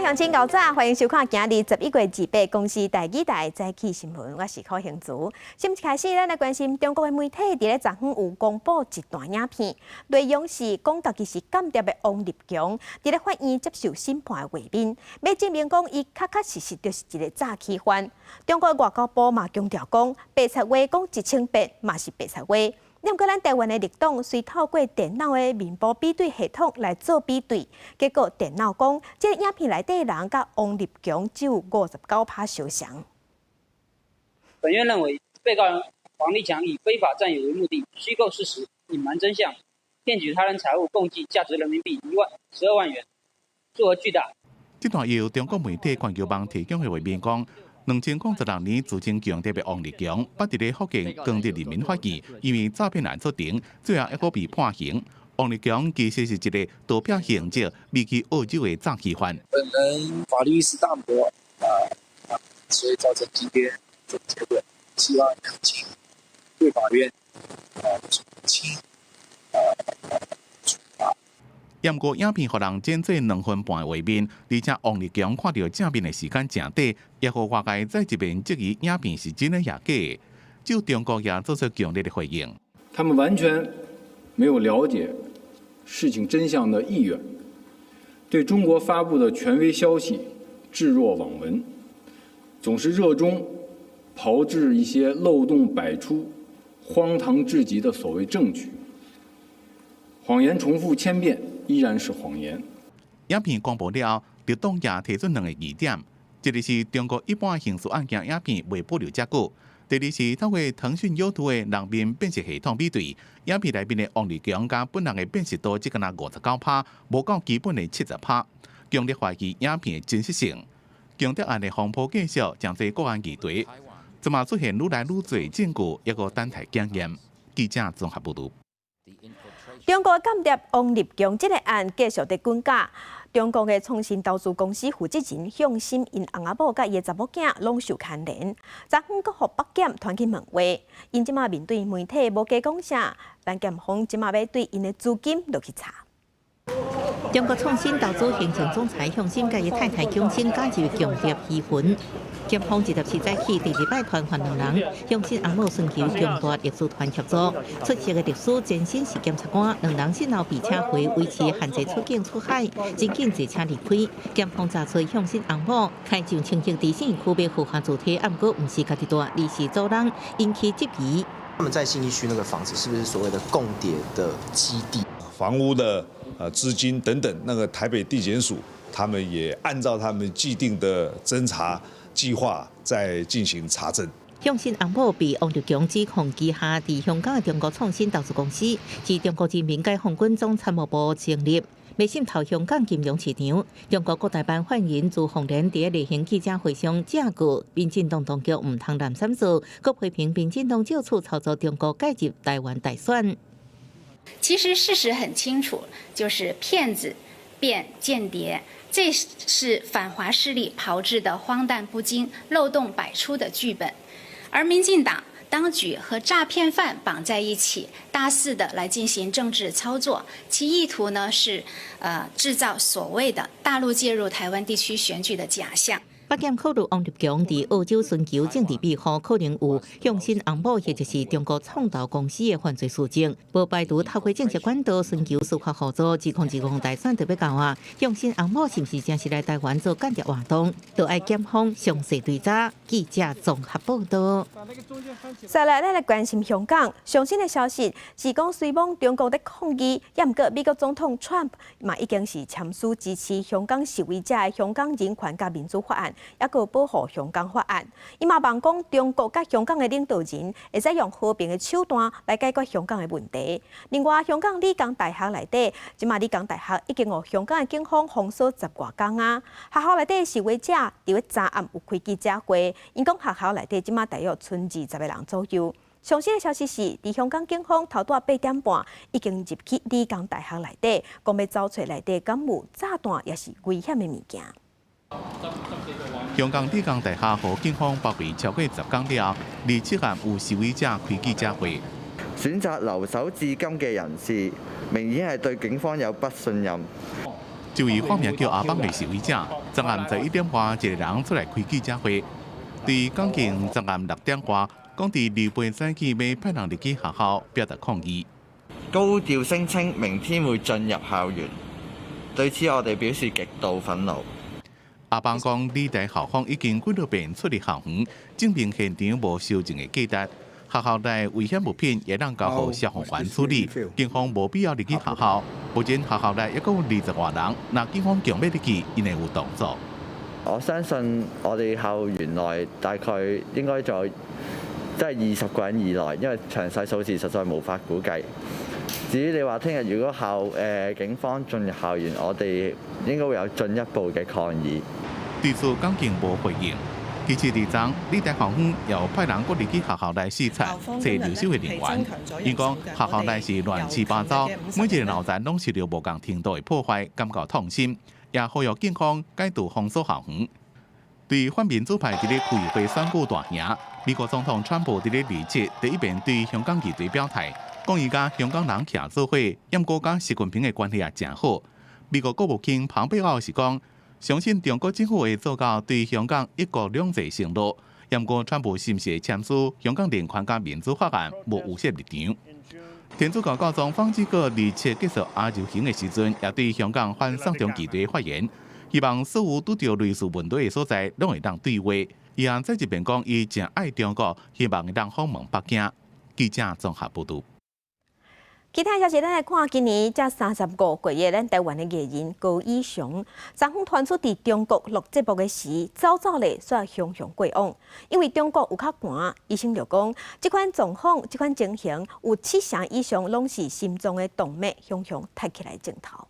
鄉親𠢕早，歡迎收看今日11月28公視台語台早起新聞，我是柯興祖。新聞開始，咱來關心中國的媒體佇咧昨昏有公布一段影片，內容是講家己是間諜的王立強，佇咧法院接受審判的畫面，欲證明講伊確確實實就是一个詐欺犯。中國外交部嘛強調講，白賊話講一千遍嘛是白賊話。毋過咱台灣的綠黨雖透過電腦的面部比對系統來做比對，結果電腦講，這个影片內底人佮王立強只有59趴相像。本院認為，被告人王立強以非法佔有為目的，虛構事實、隱瞞真相，騙取他人財物共計價值人民幣1萬12萬元，數額巨大。這段由中國媒體環球網提供的畫面講，2016年，自稱共諜的王立強，捌佇咧福建光德人民法院，因為詐騙案出庭，最後抑閣被判刑。王立強其實是一个逃避刑責、避去澳洲的詐欺犯。本人法律意識淡薄啊，所以造成今天這個結果。希望請對法院啊從輕啊處罰。毋過影片予人剪做2分半的畫面，而且王立強看著正面的時間誠短，也予外界再一遍質疑影片是真的抑假的。就中國也做出強烈的回應。他們完全沒有了解事情真相的意願，對中國發布的權威消息置若罔聞，總是熱衷炮製一些漏洞百出、荒唐至極的所謂證據，謊言重複千遍，依然是謊言。影片公布了後，綠黨也提出兩个疑點：一个是中國一般刑事案件影片袂保留遮久；第二是透過騰訊 YouTube 的人面辨識系統比對，影片內面的王立強佮本人的辨識度只敢若59趴，無夠基本的70趴，強烈懷疑影片的真實性。共諜案的風波繼續，誠濟國安議題，這馬出現愈來愈濟證據，抑閣等待檢驗。記者綜合報導。中國間諜王立強這个案繼續佇滾絞。中國的創新投資公司負責人向心𪜶翁仔某佮伊的查某囝攏受牽連，昨昏閣予北檢傳去問話，𪜶這馬面對媒體無加講啥，咱檢方這馬欲對𪜶的資金落去查。中國創新投資行政總裁向心佮伊太太蔣生加入共諜疑雲。檢方27早起第二擺傳喚兩人，向心翁某尋求強大律師團協助。出席的律師前身是檢察官，兩人先後被請回維持限制出境出海，真緊坐車離開。檢方查出向心翁某開上清境佇信義區買豪華住宅，毋過毋是家己住，而是租人，引起質疑。他們在信義區那個房子是不是所謂的共諜的基地？房屋的資金等等，那個台北地檢署他們也按照他們既定的偵查計劃在進行查證。向心翁某被王立強指控旗下佇香港的中國創新投資公司，是中國人民解放軍總參謀部成立，欲滲透香港金融市場。中國國台辦發言人朱鳳蓮佇例行記者會上正告，民進黨當局毋通濫三做，閣批評民進黨借此操作中國介入台灣大選。其實事實很清楚，就是騙子變間諜，這是反華勢力炮製的荒誕不經、漏洞百出的劇本，而民進黨當局和詐騙犯綁在一起，大肆的來進行政治操作，其意圖呢是，製造所謂的大陸介入台灣地區選舉的假象。北檢考慮王立強佇澳洲尋求政治庇護，可能有向心翁某或者是中國創投公司的犯罪事證，無排除透過政治管道尋求司法輔助。2025大選就欲到啊，向心翁某是毋是真是來台灣做間諜活動，都愛檢方詳細追查。記者綜合報道。再來，咱來關心香港上新的消息是講，雖罔中國佇抗議，也毋過美國總統川普嘛已經是簽署支持香港示威者的香港人權佮民主法案，抑閣保護香港法案。伊嘛望講中國佮香港的領導人會使用和平的手段來解決香港的問題。另外，香港理工大學內底，這馬理工大學已經予香港的警方封鎖十外工啊。學校內底示威者佇咧昨暗有開記者會，𪜶講學校內底這馬大約賰20個人左右。上新的消息是，佇香港警方頭拄仔8點半已經入去理工大學內底，講欲找揣內底敢有炸彈，抑是危險的物件。香港理工大學予警方包圍超過10工了後，27暗有示威者開記者會。選擇留守至今嘅人士，明顯係對警方有不信任。這位化名叫阿邦的示威者，昨暗11點外，一个人出來開記者會，對港警昨暗6點外講佇禮拜早起欲派人入去學校表達抗議，高調聲稱明天會進入校園，對此我哋表示極度憤怒。阿邦講，理大校方已經幾落遍出入校園，證明現場無搜證的價值。學校內危險物品會當交予消防員處理，警方無必要入去學校。目前學校內抑閣有20外人，若警方強欲入去，𪜶會有動作。我相信我哋校園內大概應該在即係20個人以內，因為詳細數字實在無法估計。至於你話聽日如果警方進入校園，我哋應該會有進一步嘅抗議。對此，港警無回應。其實佇昨，理大校方又派人閣入去學校內視察，揣留守的人員。𪜶講學校內是亂七八糟，每一個樓層攏受著無仝程度的破壞，感覺痛心，也呼籲警方解除封鎖校園。對泛民主派佇咧區議會選舉大贏，美國總統川普佇咧27第一遍對香港議題表態，講伊佮香港人徛做伙，毋過佮習近平的關係也誠好。美國國務卿龐貝奧是講，相信中國政府會做到對香港一國兩制承諾，毋過川普是毋是會簽署香港人權佮民主法案，無預設立場。天主教教宗方濟各27結束亞洲行的時陣，也對香港反送中議題發言，希望所有拄著類似問題的所在，攏會當對話。伊也再一遍講，伊誠愛中國，希望會當訪問北京。記者綜合報導。其他消息，咱來看今年才35歲的咱台灣的藝人高以翔，昨昏傳出佇中國錄節目的時，走走咧，煞雄雄過往。因為中國有較寒，醫生就講，這款狀況、這款情形有七成以上攏是心臟的動脈雄雄塌起來症頭。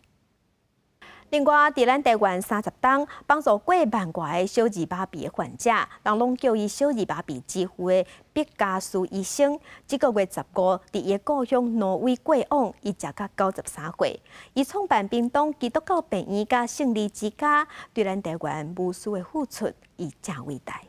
另外，佇咱台灣30冬幫助過萬外个小兒麻痹的患者，人攏叫伊小兒麻痹之父的畢加斯醫生，這個月15佇伊的故鄉挪威過往，伊食甲93歲。伊創辦屏東基督教病院佮勝利之家，對咱台灣無私的付出，伊誠偉大。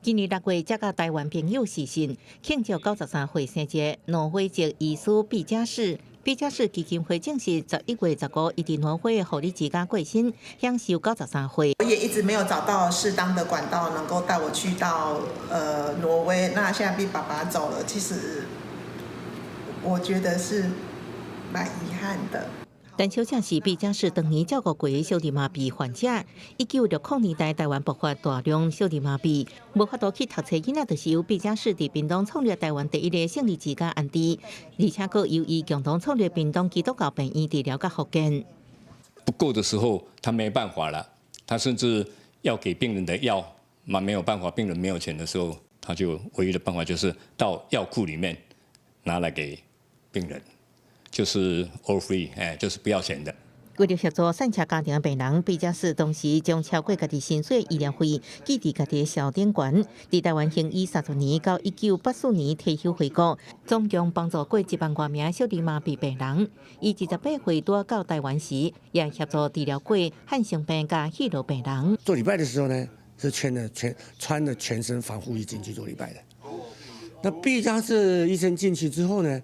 今年6月，才佮台灣朋友視訊慶祝93歲生日。挪威籍醫師畢加士，畢加士基金會證實，11月15，伊佇挪威的護理之家過身，享壽93歲。我也一直沒有找到適當的管道，能夠帶我去到挪威。那現在畢爸爸走了，其實我覺得是蠻遺憾的。陳小姐是畢加士當年照顧過的小兒麻痹患者。1960年代，台灣爆發大量小兒麻痹，無法度去讀冊囡仔，就是由畢加士佇屏東創立台灣第一个勝利之家安置，而且閣由伊共同創立屏東基督教病院治療佮復健。不夠的時候，他沒辦法了，他甚至要給病人的藥，嘛沒有辦法，病人沒有錢的時候，他就唯一的辦法就是到藥庫裡面拿來給病人。就是 all free，哎，就是不要錢的。為著協助散赤家庭的病人，畢加士當時將超過家己薪水醫療費寄佇家己的蕭頂懸。佇台灣行醫30年，到1984年退休回國，總共幫助過1萬外名小兒麻痹病人。伊28歲拄到台灣時，也協助治療過漢生病佮虛弱病人。做禮拜的時候呢，是穿了全身防護衣進去做禮拜的。那畢加士醫生進去之後呢，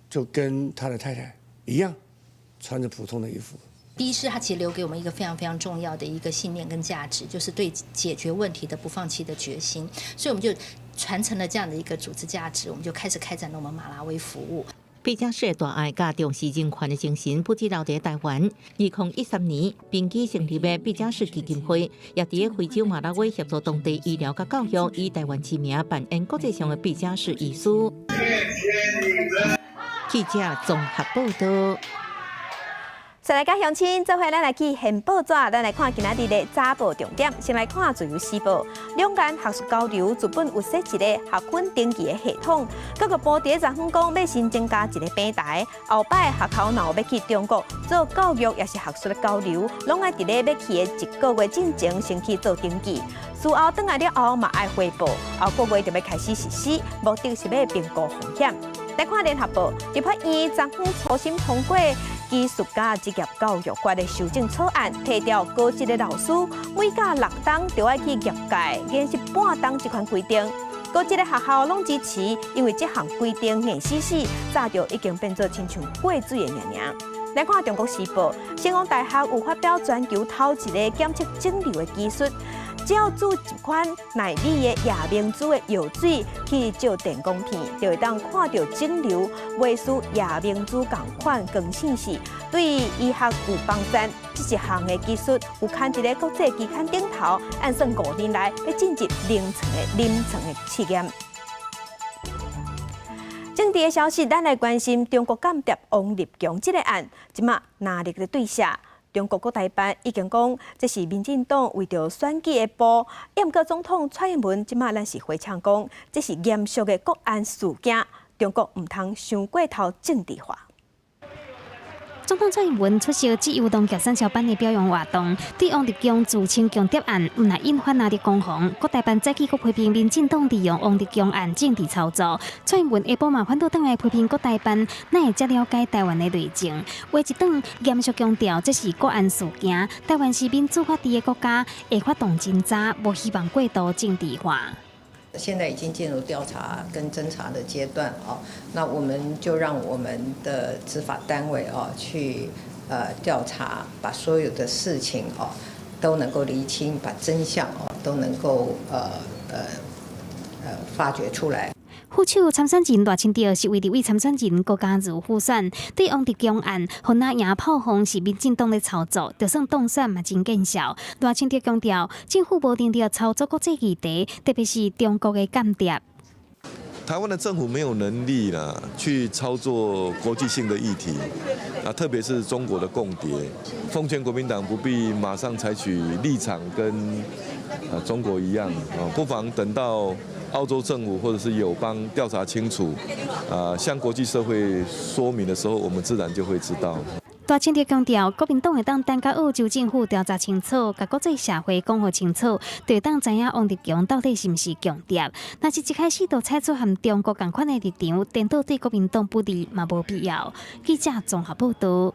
就跟他的太太一樣，穿着普通的衣服。畢醫師他其實留給我們一個非常非常重要的一個信念跟價值，就是對解決問題的不放棄的決心。所以我們就傳承了這樣的一個組織價值，我們就開始開展了我們馬拉威服務。畢加士的大愛佮重視人權的精神，不只留佇台灣。2013年，平基成立的畢加士基金會，也佇非洲馬拉威協助當地醫療佮教育，以台灣之名扮演國際上的畢加士醫師。記者綜合報導。再來佮鄉親，做伙咱來去現報紙，咱來看今仔日的早報重點。先來看《自由時報》，兩岸學術交流日本有設一个學分登記的系統，各個部佇昨昏講欲新增加一个平台，後擺學校若有欲去中國做教育，抑是學術的交流，攏愛佇咧欲去的一個月進前先去做登記。事後轉來了後嘛愛匯報，後個月就欲開始實施，目的是欲評估風險。來看聯合報，立法院昨昏初審通過技術佮職業教育法的修正草案，提調高職的老師每教六冬就愛去業界研習半冬這款規定。閣這个學校攏支持，因為這項規定硬死死，早就已經變做親像過水的爾爾。來看中國時報，盛光大學有發表全球頭一个檢測腫瘤的技術，只要注一款奈米的夜明珠的藥水去照電光片，就會當看著腫瘤，袂輸夜明珠仝款光線時，對醫學有幫助。這一項的技術有刊佇咧國際期刊頂頭，按算5年內欲進入臨床的試驗。政治的消息，咱來關心中國間諜王立強這个案，這馬藍綠咧對射。中國國台辦已經講，這是民進黨為著選舉的布。毋過總統蔡英文這馬咱是回嗆講，這是嚴肅的國安事件，中國毋通傷過頭政治化。總統蔡英文出席自由黨協產銷班的表揚活動，對王立強自稱共諜案，毋但引發藍綠攻防，國台辦早起閣批評民進黨利用王立強案政治操作。蔡英文下晡嘛反倒轉來批評國台辦，哪會遮了解台灣的內情？話一轉，嚴肅強調這是國安事件，台灣是民主法治的國家，會發動真查，無希望過度政治化。現在已經進入調查跟偵查的階段哦，那我們就讓我們的執法單位哦去調查，把所有的事情哦都能夠釐清，把真相哦都能夠發掘出來。副手參選人賴清德是為立委參選人郭家如輔選，對王立強案，予藍營炮轟是民進黨咧操作，就算當選嘛真見笑。賴清德強調，政府無能力操作國際議題，特別是中國的間諜。台灣的政府沒有能力啦，去操作國際性的議題，啊，特別是中國的共諜。奉勸國民黨不必馬上採取立場跟中國一樣，啊，不妨等到澳洲政府或者是友邦調查清楚，啊，向國際社會說明的時候，我們自然就會知道。賴清德強調，國民黨會當等甲澳洲政府調查清楚，共國際社會講予清楚，就會當知影王立強到底是毋是共諜。若是一開始就採取和中國仝款的立場，顛倒對國民黨不利嘛無必要。記者綜合報道。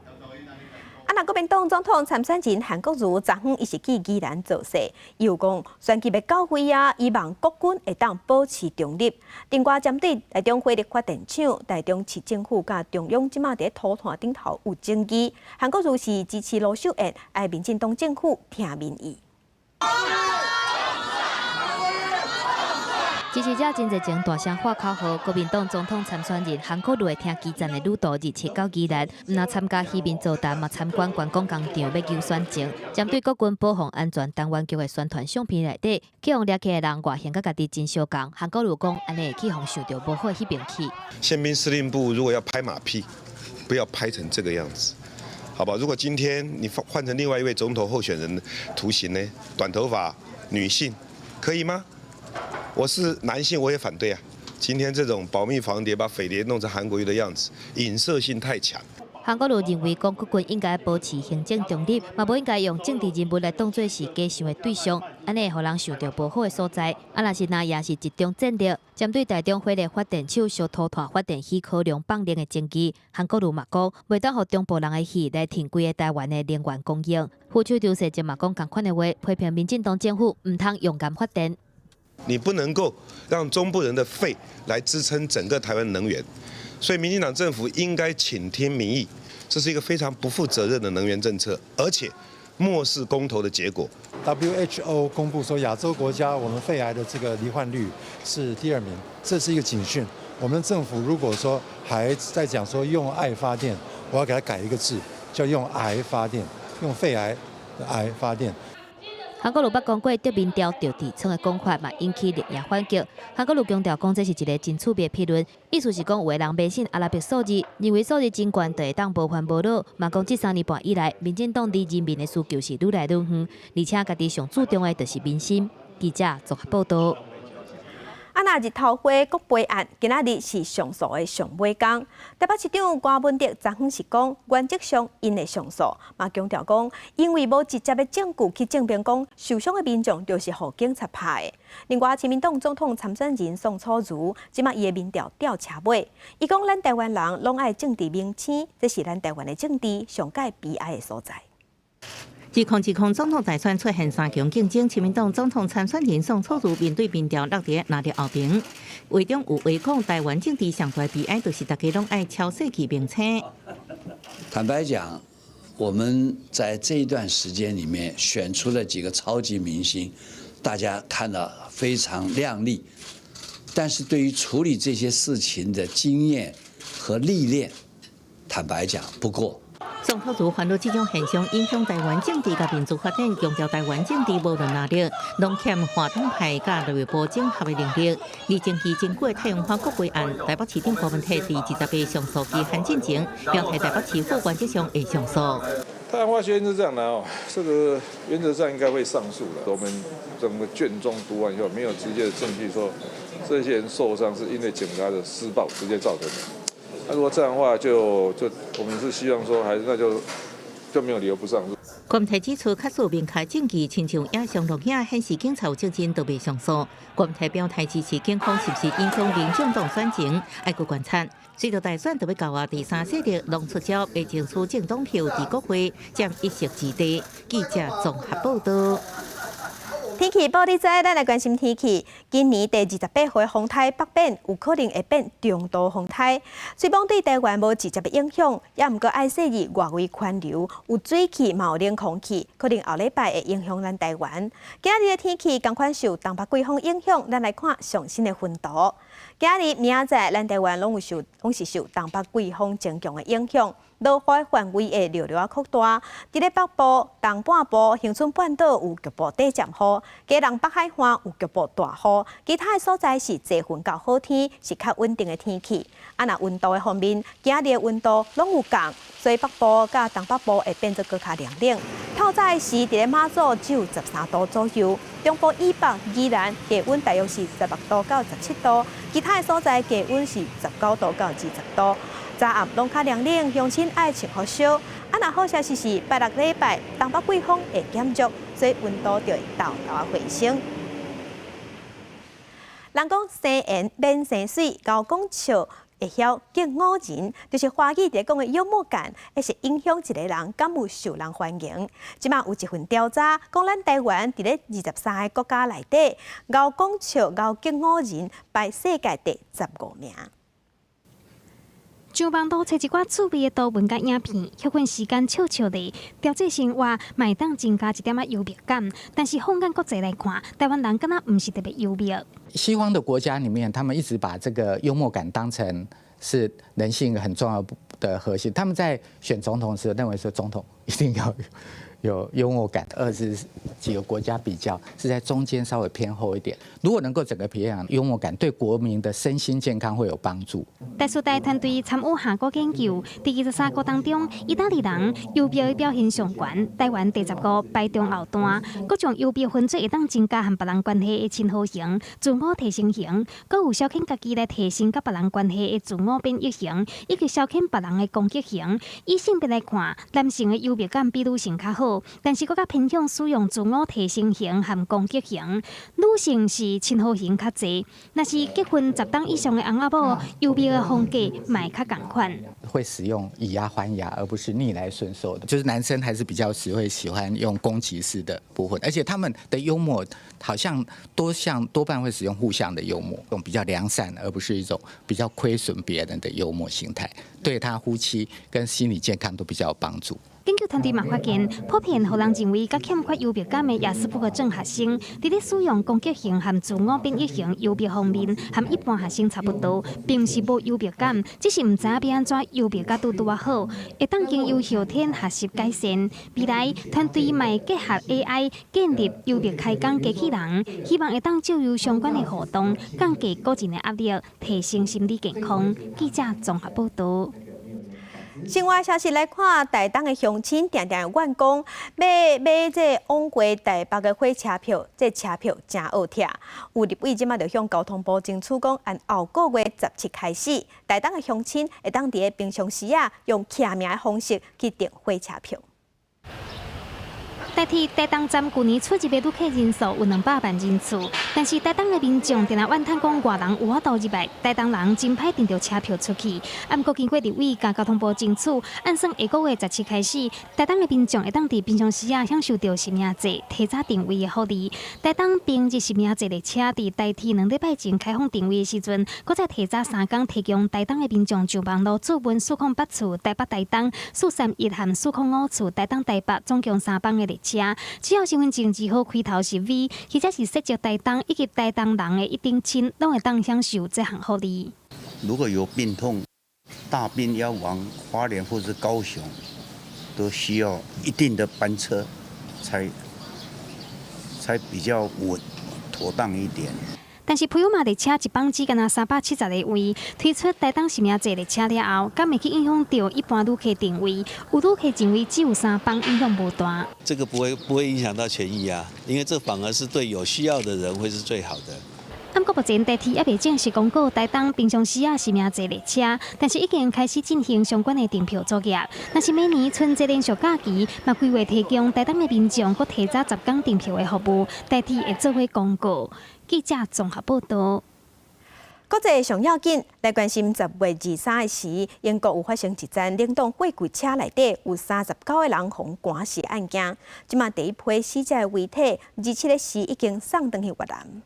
啊，那國民黨總統參選人韓國瑜昨昏伊是去宜蘭造勢，伊有講選舉欲到位啊，希望國軍會當保持中立。另外，針對台中火力發電廠、台中市政府佮中央這馬佇土炭頂頭有爭議，韓國瑜是支持盧秀燕，愛民進黨政府聽民意。支持者真濟前大聲喊口號，國民黨總統參選人韓國瑜聽基站的旅途27到宜蘭，毋但參加漁民座談，嘛參觀觀光工廠欲求選情。針對國軍保防安全單元局的宣傳相片內底，去予掠起的人外形佮家己真相仝。韓國瑜講，按呢會去予想著無好彼邊去。憲兵司令部如果要拍馬屁，不要拍成這個樣子，好吧？如果今天你換成另外一位總統候選人圖形呢？短頭髮女性，可以嗎？我是男性，我也反對啊！今天這種保密防諜，把匪諜弄成韓國瑜的樣子，影射性太強。韓國瑜認為，講國軍應該保持行政中立，嘛無應該用政治人物來當做是假想的對象，按呢會予人想著無好的所在。啊，若是藍營是一中戰略，針對台中火力發電廠燒土炭發電許可量放量的爭議，韓國瑜嘛講，袂當予中部人的戲來停規个台灣的能源供應。副手劉世杰嘛講仝款的話，批評民進黨政府毋通用岩發電。你不能夠讓中部人的肺來支撐整個台灣能源，所以民進黨政府應該傾聽民意，這是一個非常不負責任的能源政策，而且漠視公投的結果。 WHO 公布說，亞洲國家我們肺癌的這個罹患率是第二名，這是一個警訊。我們政府如果說還在講說用愛發電，我要給他改一個字，叫用癌發電，用肺癌的癌發電。韓國瑜捌講過得民調著痔瘡的講法，嘛引起綠營反擊。韓國瑜強調講這是一个真趣味的評論，意思是講有的人迷信阿拉伯數字，認為數字真懸就會當無煩無惱。嘛講這3年半以來，民進黨離人民的需求是愈來愈遠，而且家己上注重的就是民心。記者綜合報道。啊！那日頭花國賠案，今仔日是上訴的上尾工。台北市長柯文哲昨昏是講，原則上𪜶會上訴，嘛強調講，因為無直接的證據去證明講受傷的民眾就是予警察拍的。另外，親民黨總統參選人宋楚瑜，這馬伊的民調吊車尾，伊講咱台灣人攏愛政治明星，這是咱台灣的政治上蓋悲哀的所在。2020總統大選出現三強競爭，親民黨總統參選人宋楚瑜面對民調落佇藍綠後爿，話中有話講，台灣政治上大悲哀就是大家攏愛抄細去明星。坦白講，我們在這一段時間裡面選出了幾個超級明星，大家看到非常亮麗，但是對於處理這些事情的經驗和歷練，坦白講不過。宋楚瑜煩惱這種現象影響台灣政治佮民主發展，強調台灣政治無論藍綠，攏欠跨黨派佮內部整合的能力。而前期真久的太陽花國會案，台北市長柯文哲佇28上訴期限進前，表態台北市府原則上會上訴。太陽花學運是這樣的哦，這個原則上應該會上訴的。我們整個卷宗讀完以後，沒有直接的證據說這些人受傷是因為警察的施暴直接造成的。那如果這樣的話就，就我們是希望說，還是那就沒有理由不上訴。柯文哲指出，確實明確證據，親像影像錄影顯示警察有責任，都袂上訴。柯文哲表態支持警方是毋是影響民眾黨選情，愛閣觀察。隨著大選就欲到啊，第三勢力攏出招，欲爭取政黨票，佇國會佔一席之地。記者綜合報道。天氣報你知，咱來關心天氣。今年第28回風颱北變，有可能會變中度風颱。雖罔對台灣無直接的影響，也毋過愛細意外圍環流，有水汽嘛有冷空氣，可能後禮拜會影響咱台灣。今仔日的天氣仝款受東北季風影響，咱來看上新的雲圖。今仔日明仔載，咱台灣攏有受，攏是受東北季風增強的影響。落雨範圍會略略仔擴大，佇咧北部、東半部、恆春半島有局部短暫雨，基隆北海岸有局部大雨，其他的所在是濟雲到好天，是較穩定的天氣。啊，若溫度的方面，今仔日的溫度攏有降，所以北部佮東北部會變做閣較涼冷。透早時佇咧馬祖只有13度左右，中部以北宜蘭低溫大約是16度到17度，其他的所在低溫是19度到20度。早暗攏較涼冷，鄉親愛穿予少。啊，若好消息是拜六禮拜東北季風會減弱，所以溫度就會沓沓回升。人講生緣免生媠，𠢕講笑會曉激唬人，就是華語佇講的幽默感，會是影響一個人敢有受人歡迎。這馬有一份調查，講咱台灣佇咧23個國家內底，𠢕講笑、𠢕激唬人，排世界第15名。上網路揣一寡趣味的圖文佮影片，歇睏時間笑笑咧，調節生活，嘛會當增加一點仔幽默感。但是放眼國際來看，台灣人敢若毋是特別幽默。西方的國家裡面，他們一直把這個幽默感當成是人性很重要的核心。他們在選總統時，認為說總統一定要有幽默感。20幾個國家比較，是在中間稍微偏後一點。如果能夠整個培養幽默感，對國民的身心健康會有幫助。台師大團隊參與下個研究，佇23國當中，意大利人幽默的表現上懸，台灣第15，排中後段。各種幽默分做會當增加和別人關係的親和型、自我提升型，閣有消遣家己來提升佮別人關係的自我免疫型，以及消遣別人的攻擊型。以性別來看，男性的幽默感比女性較好，但是閣較偏向使用自我提升型和攻擊型。女性是親和型較濟。若是結婚10冬以上的翁仔某，幽默的風格嘛會較仝款。會使用以牙還牙，而不是逆來順受的。就是男生還是比較只會喜歡用攻擊式的部分，而且他們的幽默好像多像多半會使用互相的幽默，用比較良善，而不是一種比較虧損別人的幽默心態，對他夫妻跟心理健康都比較有幫助。研究團隊嘛發現，普遍予人認為較欠缺幽默感的亞斯伯格症學生，佇咧使用攻擊型和自我免疫型幽默方面，和一般學生差不多，並毋是無幽默感，只是毋知影欲按怎幽默甲拄拄仔好，會當經由後天學習改善。未來團隊嘛會結合 AI 建立幽默開講機器人，希望會當藉由相關的活動，降低個人的壓力，提升心理健康。記者綜合報導。新聞消息來看，台東的鄉親定定怨講，買買這往過台北的火車票，這車票誠惡拆。有立委這馬就向交通部爭取講，按後個月17開始，台東的鄉親會當佇咧平常時啊，用記名的方式去訂火車票。台鐵台東站舊年出入的旅客人數有200萬人次，但是台東的民眾定定怨嘆講外人有法度入來，台東人真歹訂著車票出去。啊，毋過經過立委佮交通部爭取，按算下個月17開始，台東的民眾會當佇平常時仔享受著實名制提早訂位的福利。台東平日實名制列車佇台鐵2禮拜前開放訂位的時陣，閣再提早3工提供台東的民眾上網路諮詢408次台北台東、431和405次台東台北，總共三班的列車。只要身份證字號開頭是 V，或者是設籍台東以及台東人的一等親，攏會當享受這項福利。如果有病痛、大病要往花蓮或是高雄，都需要一定的班車才比較穩妥當一點。但是普悠瑪列車一班只干焦370個位，推出台東實名制列車了後，敢會去影響著一般旅客訂位？有旅客認為只有三班，影響無大。這個不會影響到權益啊，因為這反而是對有需要的人會是最好的。毋過目前台鐵猶未正式公告台東平常時仔實名制列車，但是已經開始進行相關的訂票作業。若是明年春節連續假期，嘛規劃提供台東的民眾閣提早10工訂票的服務，台鐵會做伙公告。記者綜合報導。國際上要緊來關心10月23日時，英國有發生一盞冷凍貨櫃車內底有39個人予寒死案件。這馬第一批死者的遺體，27日時已經送轉去越南。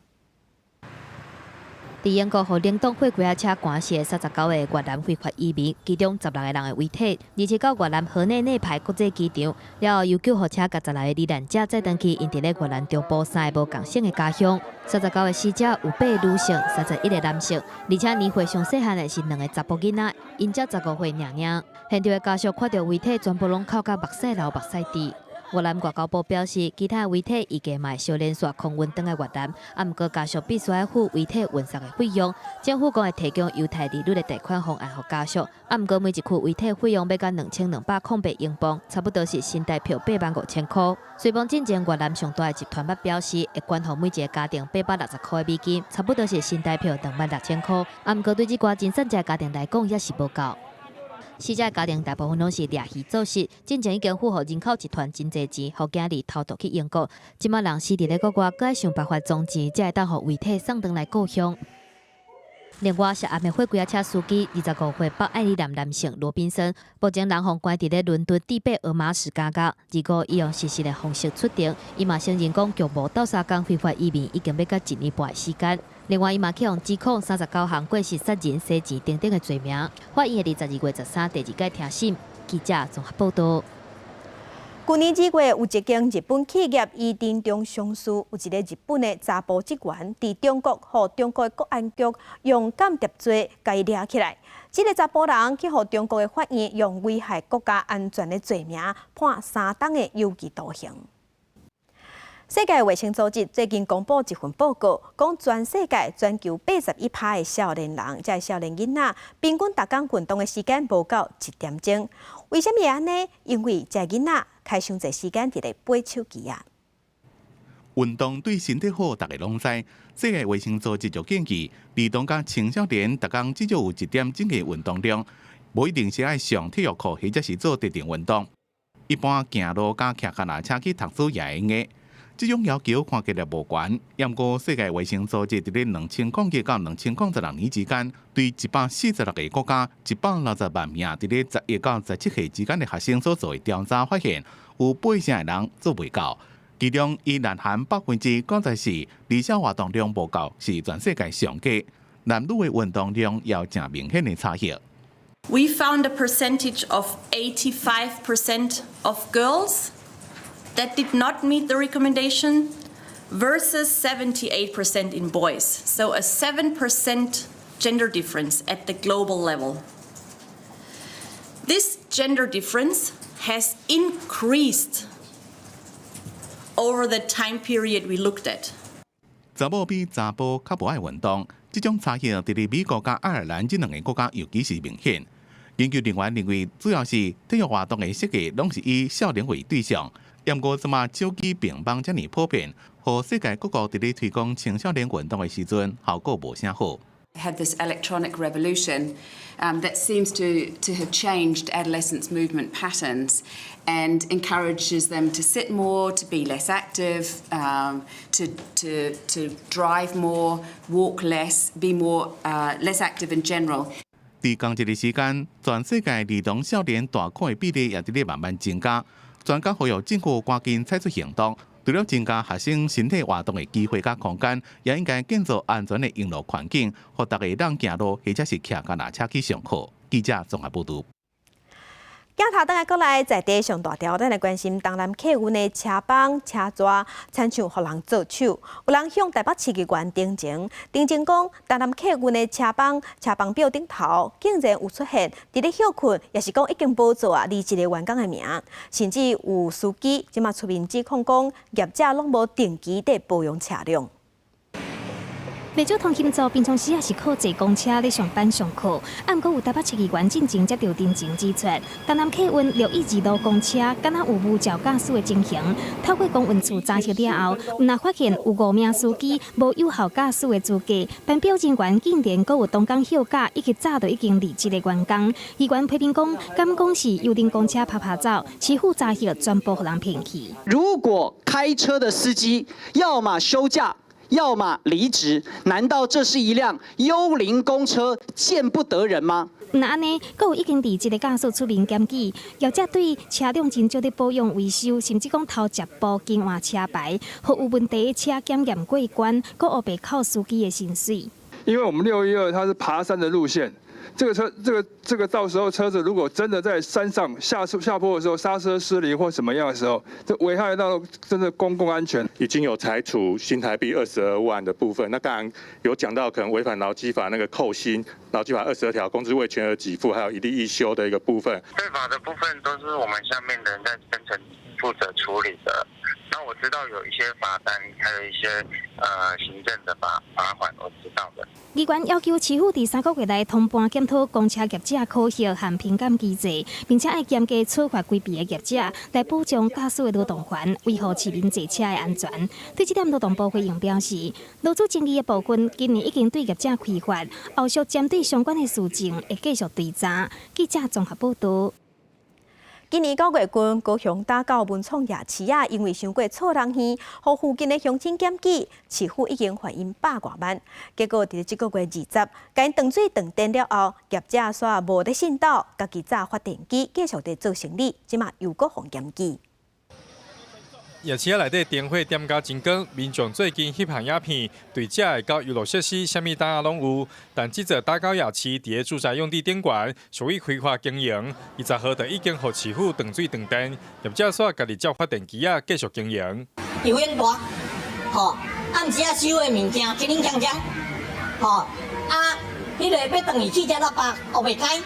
佇英國予冷凍貨櫃車寒死的39個越南非法移民，其中16個人的遺體，27到越南河內內排國際機場，了後由救護車共16個罹難者載轉去𪜶佇咧越南中部三个無仝省的家鄉。39個死者有八个女性，31個男性，而且年歲上細漢的是兩个查埔囡仔，𪜶才15歲爾爾。現場的家屬看著遺體，全部攏哭甲目屎流目屎滴。越南外交部表示，其他遺體預計嘛會小連續空運轉來越南，啊，毋過家屬必須愛付遺體運送的費用。政府講會提供優待利率的貸款方案予家屬，啊，毋過每一具遺體費用欲到2208英鎊，差不多是新台票85,000箍。隨邦進前越南上大的集團捌表示，會捐予每一个家庭860塊美金，差不多是新台票26,000箍。啊，毋過對這寡真散者家庭來講，也是無夠。死者家庭大部分攏是掠魚做穡，進前已經付予人口集團真濟錢，予囝兒偷渡去英國。這馬人死佇咧國外，閣愛想辦法裝錢，才會當予遺體送轉來故鄉。另外，涉案的貨櫃車司機25歲北愛爾蘭男性羅賓森，目前人予關佇咧倫敦蒂貝爾馬什監獄。25伊用實時的方式出庭，伊嘛承認講，共謀鬥相共非法移民已經欲到一年半的時間。另外，伊嘛去予指控39項過失殺人、洗錢等等的罪名。法院會佇12月13第二擺聽審。記者綜合報導。舊年2月，有一間日本企業伊藤忠商事，有一个日本的查埔職員，佇中國予中國的國安局用間諜罪共伊掠起來。這个查埔人去予中國的法院用危害國家安全的罪名判3冬的有期徒刑。世界衛生組織最近公布一份報告，講全世界全球81趴的少年人，這少年囡仔，平均逐工運動的時間無夠一點鐘。為啥物會按呢？因為這囡仔開傷濟時間佇咧掰手機仔。運動對身體好，大家攏知。世界衛生組織就建議，兒童佮青少年逐工至少有一點鐘的運動量，無一定是愛上體育課，或者是做特定運動。一般行路佮騎腳踏車去讀書也會用的。這種要求看起來無懸，毋過世界衛生組織佇咧2001到2016年之間，對146個國家160萬名佇咧11到17歲之間的學生所做的調查發現，有八成的人做袂到。其中以南韓94%，而且活動量無夠，是全世界上低。男女的運動量也有誠明顯的差異。 We found a percentage of 85% of girls that did not meet the recommendation versus 78% in boys. So a 7% gender difference at the global level. This gender difference has increased over the time period we looked at. 查某比查埔較無愛運動，這種差異佇咧美國佮愛爾蘭這兩個國家尤其是明顯。研究人員認為，主要是體育活動的設計攏是以少年為對象。毋過這馬手機平板遮爾普遍，予世界各國佇咧推廣青少年運動的時陣，效果無啥好。Had this electronic revolution that seems to have changed adolescents' movement patterns and encourages them to sit more, to be less active, to drive more, walk less, be less active in general. 佇仝一个時間，全世界兒童少年大哭的比例也佇咧慢慢增加。專家呼籲政府趕緊採取行動，除了增加學生身體活動的機會佮空間，也應該建造安全的用路環境，予大家會當行路或者是騎腳踏車去上課。記者綜合報導。鏡頭轉來過來，在地上大條，咱來關心東南客運的車幫車逝，親像予人做手。有人向台北市議員陳情，陳情講，東南客運的車幫車幫表頂頭竟然有出現佇咧歇睏，抑是講已經無做啊，離職的員工的名，甚至有司機這馬出面指控講，業者攏無定期佇保養車輛。袂少通勤族平常時也是靠坐公車咧上班上課，啊，毋過有台北市議員進前接著陳情指出，東南客運612路公車敢若有無照駕駛的情形，透過公運處查核了後，毋但發現有五名司機無有效駕駛的資格，班表人員竟然閣有當工歇假以及早就已經離職的員工。議員批評講，敢講是幽靈公車趴趴走，市府查核全部予人騙去。如果開車的司機要麼休假，要麼離職，難道這是一輛幽靈公車，見不得人嗎？毋但按呢，閣有已經離職的駕駛出面檢舉，業者對車輛真少咧保養維修，甚至講偷食步更換車牌，予有問題的車檢驗過關，閣烏白扣司機的薪水。因為我們612它是爬山的路線，這個車，這個到時候車子如果真的在山上下坡的時候剎車失靈或什麼樣的時候，這危害到真的公共安全。已經有裁處新台幣22萬的部分，那當然有講到可能違反勞基法那個扣薪，勞基法22條工資未全額給付，還有一例一休的一個部分。非法的部分都是我們下面的人在分層負責處理的。那我知道有一些罰單，還有一些行政的罰款，我知道的。議員要求市府佇3個月內通盤檢討公車業者考核和評鑑機制，並且愛嚴格處罰規避的業者，來保障駕駛的勞動權，維護市民坐車的安全。對這點，勞動部回應表示，勞資爭議的部分今年已經對業者開罰，後續針對相關的事情會繼續追查。記者綜合報導。今年9月份，高雄打狗文創夜市啊，因為傷過錯人耳，予附近的鄉親檢舉，市府已經罰𪜶100外萬。結果佇這個月20，共𪜶斷水斷電了後，業者煞無咧信斗，家己紮發電機繼續佇做生理，這馬又閣予檢舉。夜市仔內底燈火點甲真光，民眾最近翕相影片，對遮會到遊樂設施，啥物檔仔攏有。但這座打狗夜市佇咧住宅用地頂懸，屬於非法經營。20號就已經予市府斷水斷電，業者煞家己接發電機仔繼續經營。油煙大，吼，暗時仔收的物件，鏘鏘鏘鏘，吼，啊，彼个欲轉去汽車喇叭，烏白開。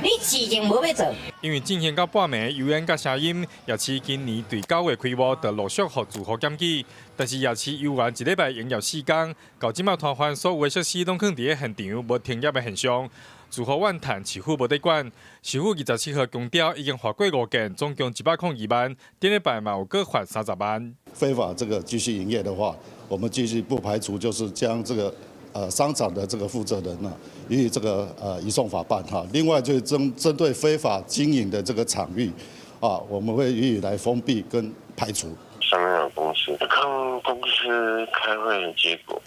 你事情無欲做。因為進行到半暝，油煙佮聲音，夜市今年對9月開幕就陸續予住戶檢舉。但是夜市猶原一禮拜營業4工，到這馬攤販所有的設施攏囥佇咧現場，無停業的現象。住戶怨嘆市府無佇管，市府27號強調已經罰過五件，總共102萬。頂禮拜嘛有閣罰30萬。非法這個繼續營業的話，我們繼續不排除就是將這個商場的這個負責人呢，予以這個移送法辦哈。另外就是針對非法經營的這個場域，啊，我們會予以來封閉跟排除。上面有公司，看公司開會的結果，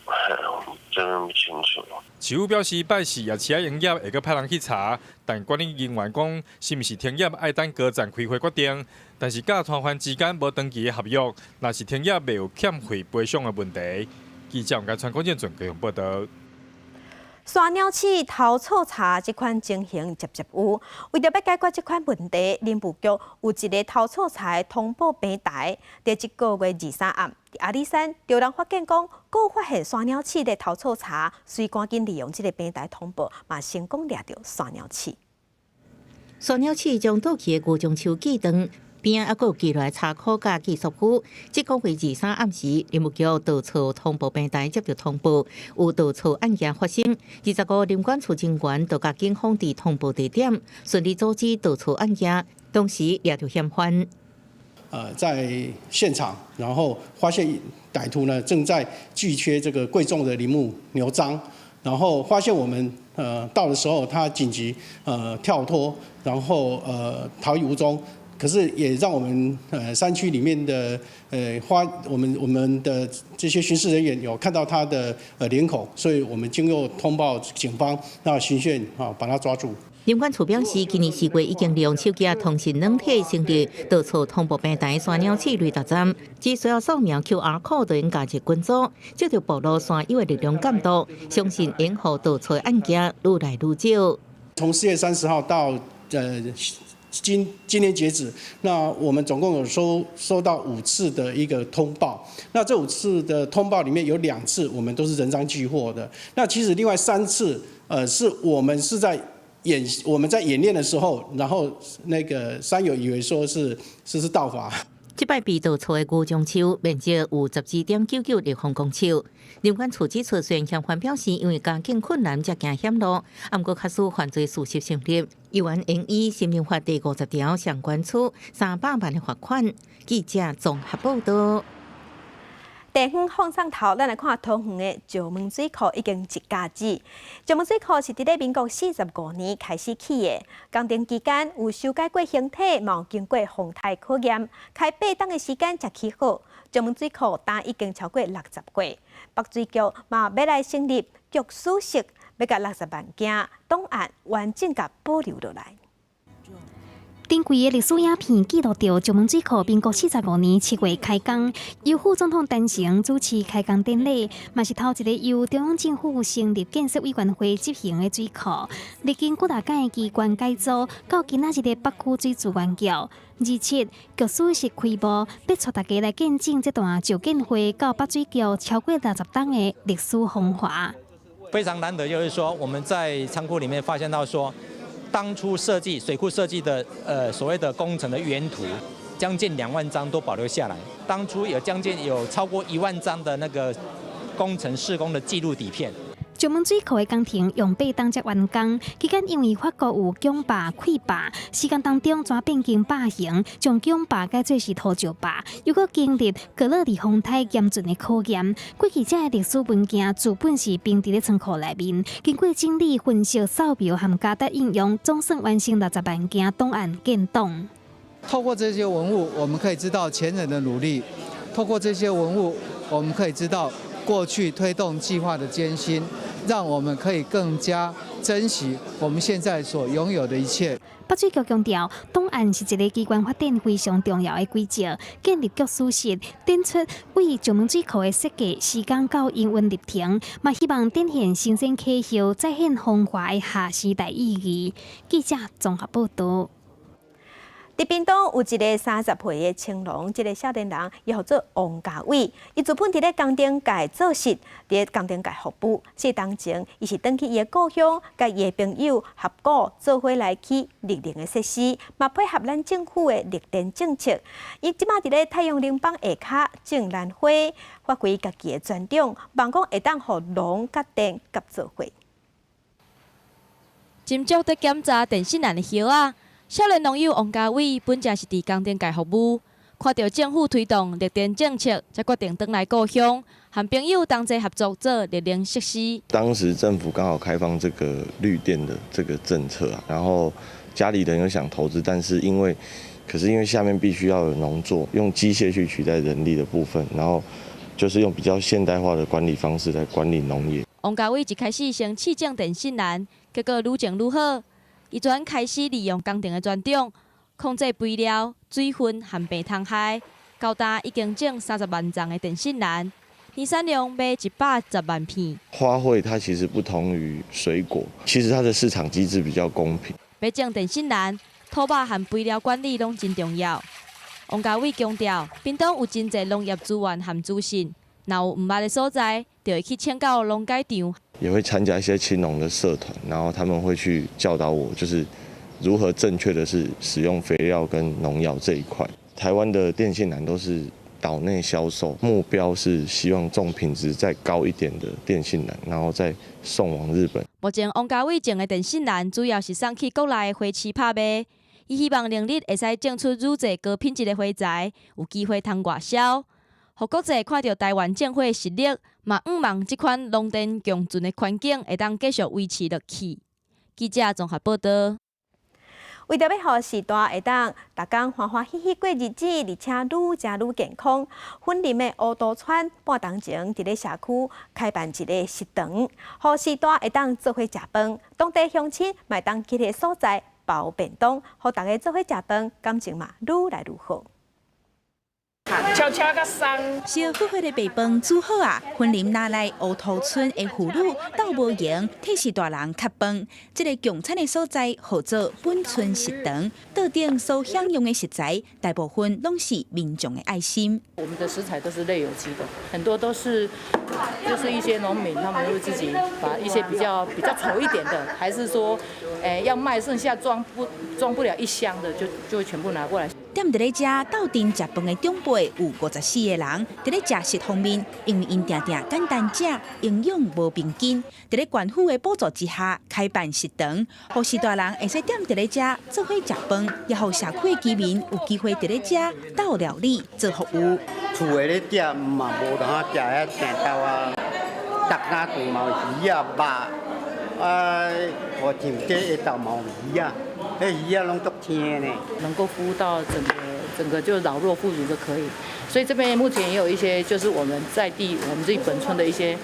這邊不清楚。市府表示，拜四夜市仔營業會閣派人去查，但管理人員講，是毋是停業愛等高層開會決定。但是佮攤販之間無長期的合約，若是停業，袂有欠費賠償的問題。記者王川廣建準高雄報導。山鳥鼠偷錯柴這款情形捷捷有，為著欲解決這款問題，林務局有一个偷錯柴通報平台。佇這個月23暗，佇阿里山，著人發現講，閣發現山鳥鼠咧偷錯柴，所以趕緊利用這个平台通報，嘛成功掠著山鳥鼠。山鳥鼠將倒去的牛樟樹鋸斷。邊仔猶閣有記來查考佮技術夫，這個月23暗時，林務局盜錯通報平台接著通報，有盜錯案件發生。25林管處人員就共警方佇通報地點，順利阻止盜錯案件，同時掠著嫌犯。在現場，然後發現歹徒呢正在鋸切這個貴重的林木牛樟，然後發現我們到的時候，他緊急跳脫，然後逃逸無蹤。可是也讓我們山區裡面的發我們的這些巡視人員有看到他的臉孔，所以我們經過通報警方，那循線啊把他抓住。林管處表示，今年4月已經利用手機通訊軟體成立盜錯通報平台山鳥鼠雷達站，只需要掃描 QR code 就能加入群組，藉著暴露山友的力量監督，相信會予盜錯案件愈來愈少。從4月30號到今天截止，那我們總共有收到五次的一個通報，那這五次的通報裡面有兩次我們都是人贓俱獲的，那其實另外三次，是我們是在演我們在演練的時候，然後那個山友以為說是盜伐。這擺被盜錯的牛樟樹面積有12.99立方公尺。林管處指出，雖然嫌犯表示因為家境困難才行險路，毋過確實犯罪事實成立，猶原應依森林法第50條相關處300萬的罰款。記者綜合報道。地方放送頭，咱來看桃園的石門水庫已經一甲子。石門水庫是佇咧民國45年開始起的，工程期間有修改過形體，嘛有經過風颱考驗，開8冬的時間才起好。石門水庫今已經超過60歲，北水局嘛欲來成立局史室，欲共60萬件檔案完整共保留落來。珍貴的歷史影片記錄著石門水庫民國45年7月開工，由副總統陳誠主持開工典禮，嘛是頭一个由中央政府成立建設委員會執行的水庫。歷經幾若屆機關改組，到今仔日的北區水資源局。27局史室開幕，欲帶大家來見證這段石建會到北水局超過60冬的歷史風華。非常難得，就是說我們在倉庫裡面發現到說，當初設計水庫設計的所謂的工程的原圖，將近2萬張都保留下來。當初有將近有超過1萬張的那個工程施工的記錄底片。石門水庫的工程用8冬才完工，期間因為發覺有拱壩潰壩，時間當中轉變更壩型，將拱壩改做是土石壩，又閣經歷格樂里風颱嚴峻的考驗。過去這个歷史文件資本是冰佇咧倉庫內面，經過整理、分析、掃描和加值應用，總算完成60萬件檔案建檔。透過這些文物，我們可以知道前人的努力；透過這些文物，我們可以知道過去推動計劃的艱辛。讓我們可以更加珍惜我們現在所擁有的一切。北水局強調，檔案是一个機關發展非常重要的軌跡，建立局史室，展出為石門水庫的設計、時間到營運歷程，嘛希望展現承先啟後、再現風華的下時代意義。記者綜合報道。佇屏東有一个30歲的青農，這个少年人伊號做王家偉，伊資本佇咧工程界做事，佇咧工程界服務。4冬前，伊是轉去伊的故鄉，佮伊的朋友合股做伙來起綠能的設施，嘛配合咱政府的綠電政策。伊這馬佇咧太陽能板下跤種蘭花，發揮家己的專長，望講會當予農佮電合做伙。斟酌佇檢查電線蘭的葉仔。少年農友王家偉本正是佇工程界服務，看著政府推動綠電政策，才決定轉來故鄉，和朋友同齊合作做綠能設施。當時政府剛好開放這個綠電的這個政策啊，然後家裡人又想投資，但是因為，可是因為下面必須要有農作，用機械去取代人力的部分，然後就是用比較現代化的管理方式來管理農業。王家偉一開始先試種電線蘭，結果愈種愈好。伊轉開始利用工程的專長，控制肥料、水分和病蟲害，到今已經種30萬叢的電線蘭，年產量賣110萬片。花卉它其實不同於水果，其實它的市場機制比較公平。欲種電線蘭，土壤和肥料管理攏真重要。王家偉強調，屏東有真濟農業資源和資訊，若有毋捌的所在，就會去請教農改場。也會參加一些青農的社團，然後他們會去教導我，就是如何正確的是使用肥料跟農藥這一塊。台灣的電線蘭都是島內銷售，目標是希望種品質再高一點的電線蘭，然後再送往日本。目前王家偉種的電線蘭主要是送去國內的花市拍賣，伊希望明日會使種出愈濟高品質的花材，有機會通外銷。予國際看著臺灣政府的實力，嘛向望這款農電共存的環境會當繼續維持落去。記者綜合報道。為著欲予序大會當逐工歡歡喜喜過日子，而且愈食愈健康，雲林的烏都村半冬前佇咧社區開辦一个食堂，予序大會當做伙食飯，當地鄉親嘛會當去彼个所在包便當，予大家做伙食飯，感情嘛愈來愈好。悄悄較鬆。燒火火的白飯煮好啊！雲林那賴烏塗村的婦女鬥無閒，替序大人磕飯。這个共餐的所在號做本村食堂，桌頂所享用的食材，大部分攏是民眾的愛心。我們的食材都是類有機的，很多都是就是一些農民，他們會自己把一些比較醜一點的，還是說，要賣剩下裝不了一箱的，就全部拿過來。踮佇咧遮鬥陣食飯的長輩有54個人，佇咧食食方面，因為𪜶定定簡單食，營養無平均。佇咧縣府的補助之下，開辦食堂，予序大人會使踮佇咧遮做伙食飯，也予社區的居民有機會佇咧遮鬥料理做服務。厝的咧食嘛無通食遐正豆啊，逐家頓嘛有魚仔肉，啊，或像這下晝嘛有魚仔。彼魚仔攏足青的呢，能夠服務到整個就老弱婦孺都可以。所以這邊目前也有一些，就是我們在地我們自己本村的一些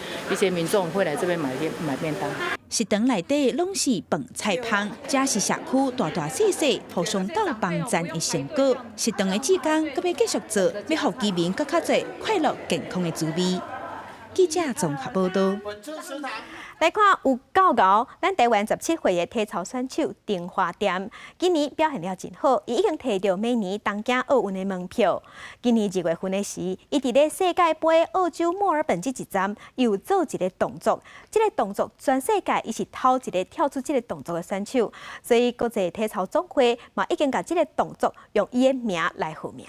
民眾會來這邊買便當。食堂內底攏是飯菜香，這是社區大大細細互相鬥幫贊的成果。食堂的志工閣欲繼續做，欲予居民閣較濟快樂健康的滋味。記者綜合報道。來看有夠𠢕，咱臺灣17歲的體操選手丁華恬，今年表現了真好，伊已經提著明年東京奧運的門票。今年2月份的時，伊佇咧世界盃澳洲墨爾本這一站，又做一个動作，這个動作全世界伊是頭一个跳出這个動作的選手，所以國際體操總會嘛已經共這个動作用伊的名來號名。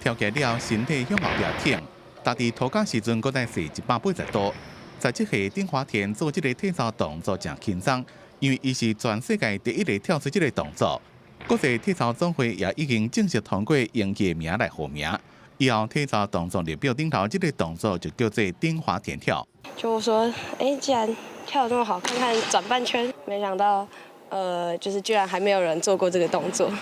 跳起了身體向後壁挺。踏佇塗跤時陣，閣再踅180度。17歲丁華恬做這个體操動作誠輕鬆，因為伊是全世界第一个跳出這个動作。國際體操總會也已經正式通過用伊的名來號名。以後體操動作列表頂頭，這个動作就叫做丁華恬跳。就說，欸，既然跳得這麼好，看看轉半圈，沒想到，就是居然還沒有人做過這個動作。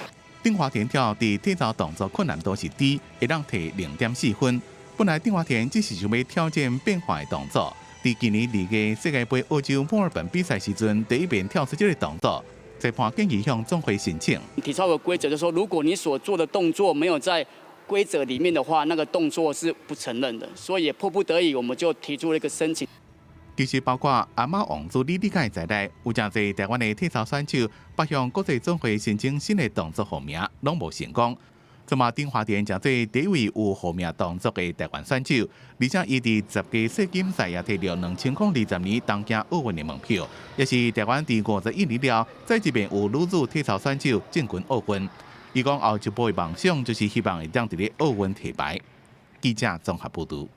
丁華恬跳佇體操動作困難度是低，會當提0.4分。本來丁華恬只是想欲挑戰變化的動作，佇今年2月世界盃澳洲墨爾本比賽時陣，第一遍跳出這个動作，裁判建議向總會申請。體操的規則就是說，如果你所做的動作沒有在規則裡面的話，那個動作是不承認的，所以也迫不得已，我們就提出了一個申請。其實包括阿媽王子李李佳在內，有誠濟臺灣的體操選手，欲向國際總會申請新的動作號名，攏無成功。這馬丁華恬成做第一位有號名動作的臺灣選手，而且伊佇10屆世錦賽也提著2020年東京奧運的門票，也是臺灣佇51年了，再一遍有女子體操選手進軍奧運。伊講後一步的夢想就是希望會當佇咧奧運提牌。記者綜合報導。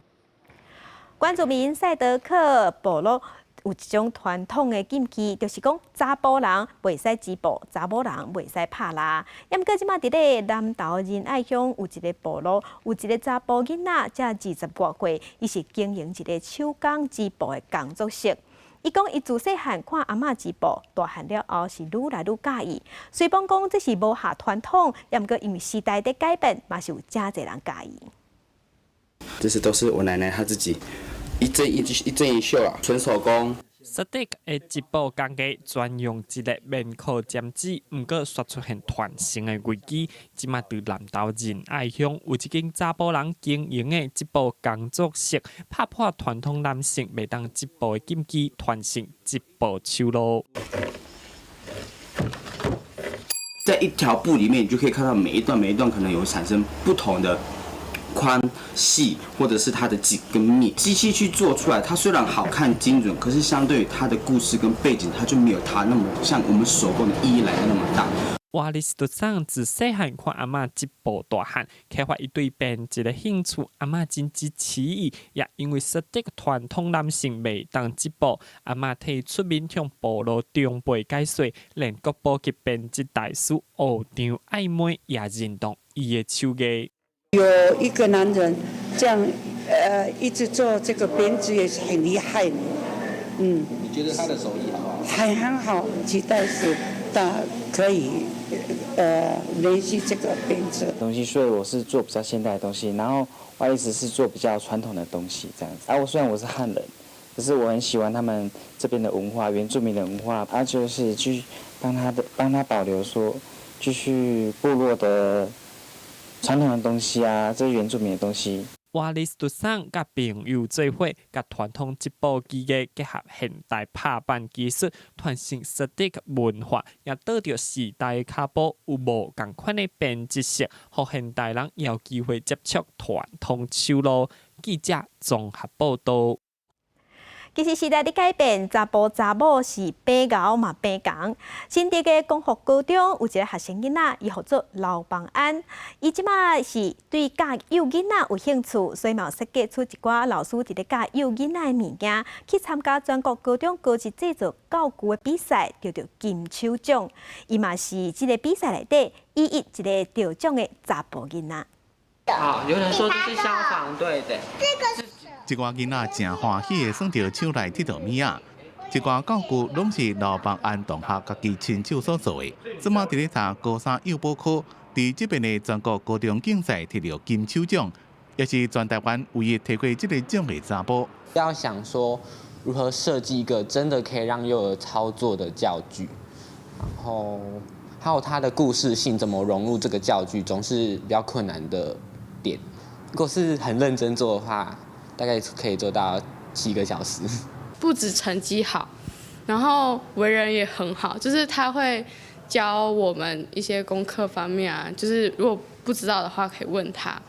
原住民賽德克部落有一種傳統的禁忌，就是講查埔人袂使織布，查某人袂使拍蠟。毋過這馬佇咧南投仁愛鄉有一个部落，有一个查埔囡仔，才20外歲，伊是經營一个手工織布的工作室。伊講伊自細漢看阿嬤織布，大漢了後是愈來愈佮意。雖罔講這是無合傳統，毋過因為時代佇改變，嘛是有誠濟人佮意。這些都是我奶奶她自己一針一一針一繡啊，純手工。賽德克的織布工藝專用一个棉褲針織，毋過煞出現傳承的危機。這馬佇南投仁愛鄉有一間查埔人經營的織布工作室，拍破傳統男性袂當織布的禁忌，傳承織布手路。在一條布裡面，你就可以看到每一段每一段可能有產生不同的寬細，或者是它的緊跟密。機器去做出來，它雖然好看精準，可是相對於它的故事跟背景，它就沒有它那麼像我們手工的意義來的那麼大。瓦里斯特桑自細漢看阿嬤織布大漢，開發伊對編織的興趣，阿嬤真支持伊，也因為賽德克傳統男性袂當織布，阿嬤替伊出面向部落長輩解說，連國寶級編織大師學長艾梅也認同伊的手藝。有一個男人這樣，一直做這個編織也是很厲害的。嗯。你覺得他的手藝好不好？還很好，期待是他可以，練習這個編織東西，所以我是做比較現代的東西，然後我一直是做比較傳統的東西，這樣子。啊，我雖然我是漢人，可是我很喜歡他們這邊的文化，原住民的文化，啊，就是繼續幫他保留說，繼續部落的傳統的東西啊，這原住民的東西。瓦利斯杜桑佮朋友做伙，共傳統織布技藝結合現代拍板技術，傳承石竹文化，也帶著時代的跤步，有無仝款的編織術，予現代人有機會接觸傳統手路。記者綜合報道。其實時代佇改變，查埔查某是變𠢕嘛變仝。新竹的光復高中有一个學生囡仔，伊號做劉邦安，伊這馬是對教幼囡仔有興趣，所以嘛設計出一寡老師佇咧教幼囡仔的物件，去參加全國高中高級製作教具的比賽，得著金手獎。伊嘛是這个比賽內底唯一一个得獎的查埔囡仔。啊，有人說這是消防隊的。這寡囡仔誠歡喜的耍著手內鐵道物仔，這寡教具攏是劉邦安同學家己親手所做的。這馬佇咧讀高三幼保科，佇這遍的全國高中競賽摕著金手獎，也是全台灣唯一摕過這个獎的查埔。要想說如何設計一個真的可以讓幼兒操作的教具，然後還有它的故事性怎麼融入這個教具，總是比較困難的點。如果是很認真做的話，大概可以做到7個小時。不止成績好，然後為人也很好，就是他會教我們一些功課方面啊，就是如果不知道的話可以問他。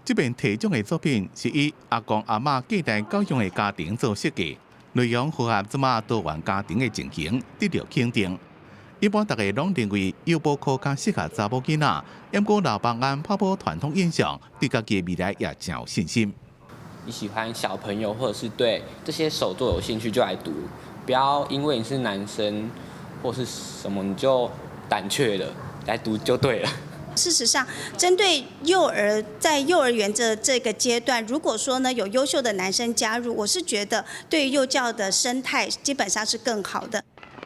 這遍提獎的作品是以阿公阿嬤隔代教養的家庭做設計，內容符合這馬多元家庭的情形，得著肯定。一般大家攏認為幼保科較適合查某囡仔，毋過劉邦安打破傳統印象，對家己的未來也誠有信心。你喜歡小朋友，或者是對這些手作有興趣就來讀，不要因為你是男生或是什麼你就膽怯了，來讀就對了。事實上，針對幼兒在幼兒園這個階段，如果說呢有優秀的男生加入，我是覺得對於幼教的生態基本上是更好的。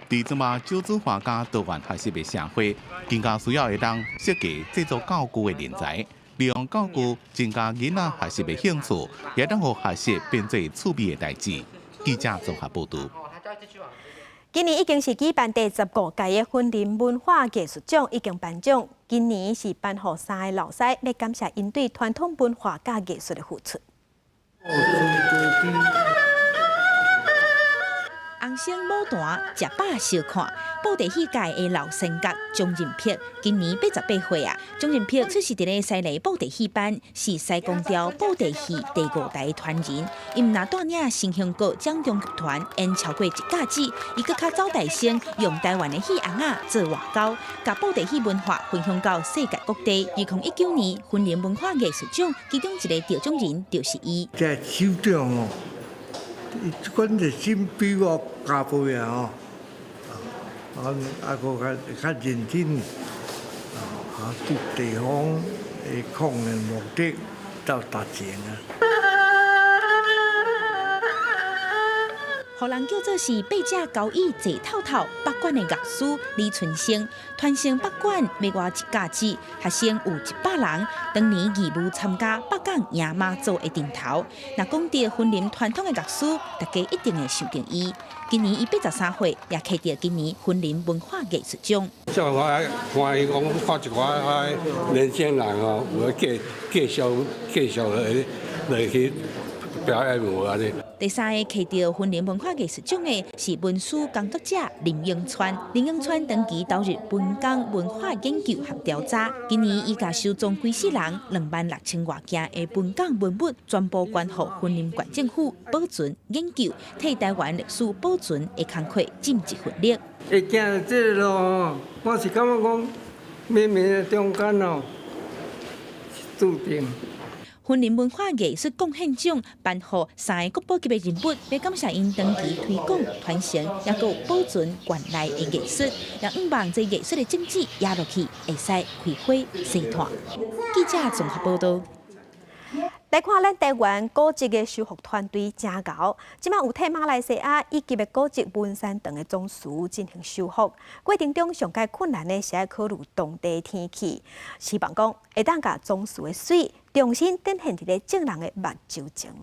佇這馬少子化佮多元學習的社會，更加需要會當設計製作教具的人才。利用教具增加囡仔學習的興趣，也當予學習變做趣味的代誌。記者綜合報導。今年已經是舉辦第15屆的雲林文化藝術獎已經頒獎，今年是頒予3个老師，欲感謝𪜶對傳統文化佮藝術的付出。紅星舞團食飽相看，布袋戲界的老先覺鍾仁柏今年88歲啊。鍾仁柏出世佇咧西螺布袋戲班，是西宮調布袋戲第5代傳人。伊毋但帶領新興閣掌中劇團演超過一甲子，伊閣較走大聲，用台灣的戲尪仔做外交，共布袋戲文化分享到世界各地。2019年雲林文化藝術獎其中一個得獎人就是伊。這手獎哦。伊這款熱心比我加倍啊！吼，啊，閣較較認真，啊，對地方的抗的目的到達成啊。予人叫做是八只交椅坐透透，北管的樂師李春生，傳承北管欲外一甲子，學生有100人，當年義務參加北港迎媽祖的陣頭。若講著雲林傳統的樂師，大家一定會想著伊。今年伊83歲，也摕著今年雲林文化藝術獎。像我看伊講，看一寡年輕人哦，有繼續來去表演無按呢。第三个摕著雲林文化藝術獎的是文史工作者林永川。林永川長期投入本港文化研究和調查，今年伊共收藏規世人26000外件的本港文物，全部捐予雲林縣政府保存研究，替台灣歷史保存的工課盡一份力。會行這个路吼，我是感覺講，冥冥的中間哦，是注定。雲林文化藝術貢獻獎頒予三个國寶級的人物，來感謝𪜶長期推廣、傳承，抑閣有保存縣內的藝術，也向望這藝術的種子壓落去，會使開花生湠。記者綜合報道。來看咱台灣古蹟的修復團隊誠𠢕，這馬有替馬來西亞以及的古蹟文山堂的總祠進行修復。過程中上蓋困難的是愛考慮當地天氣，希望講會當共總祠的媠重新展現佇咧眾人的目睭前。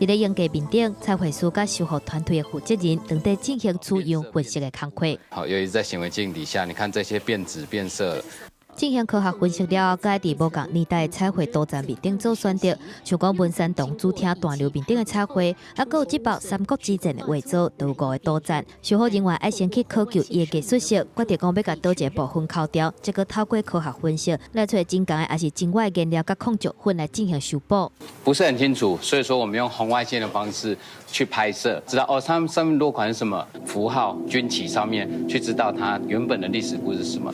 佇咧營地面頂，彩繪師佮修復團隊的負責人正佇進行取樣分析的工課。好，由於在顯微鏡底下，你看這些變紫變色。進行科學分析了後，佮佇無仝年代的彩繪圖層面頂做選擇，像講文山堂主廳大樓面頂的彩繪，啊，閣有這幅三國之戰的畫作，都有五个圖層。修復人員愛先去考究伊的藝術性，決定講欲共佗一个部分摳掉，再閣透過科學分析來揣真仝的，抑是真偽顏料佮礦石粉來進行修補。不是很清楚，所以說我們用紅外線的方式去拍攝，知道哦，它上面落款是什麼符號、軍旗上面，去知道它原本的歷史故事是什麼。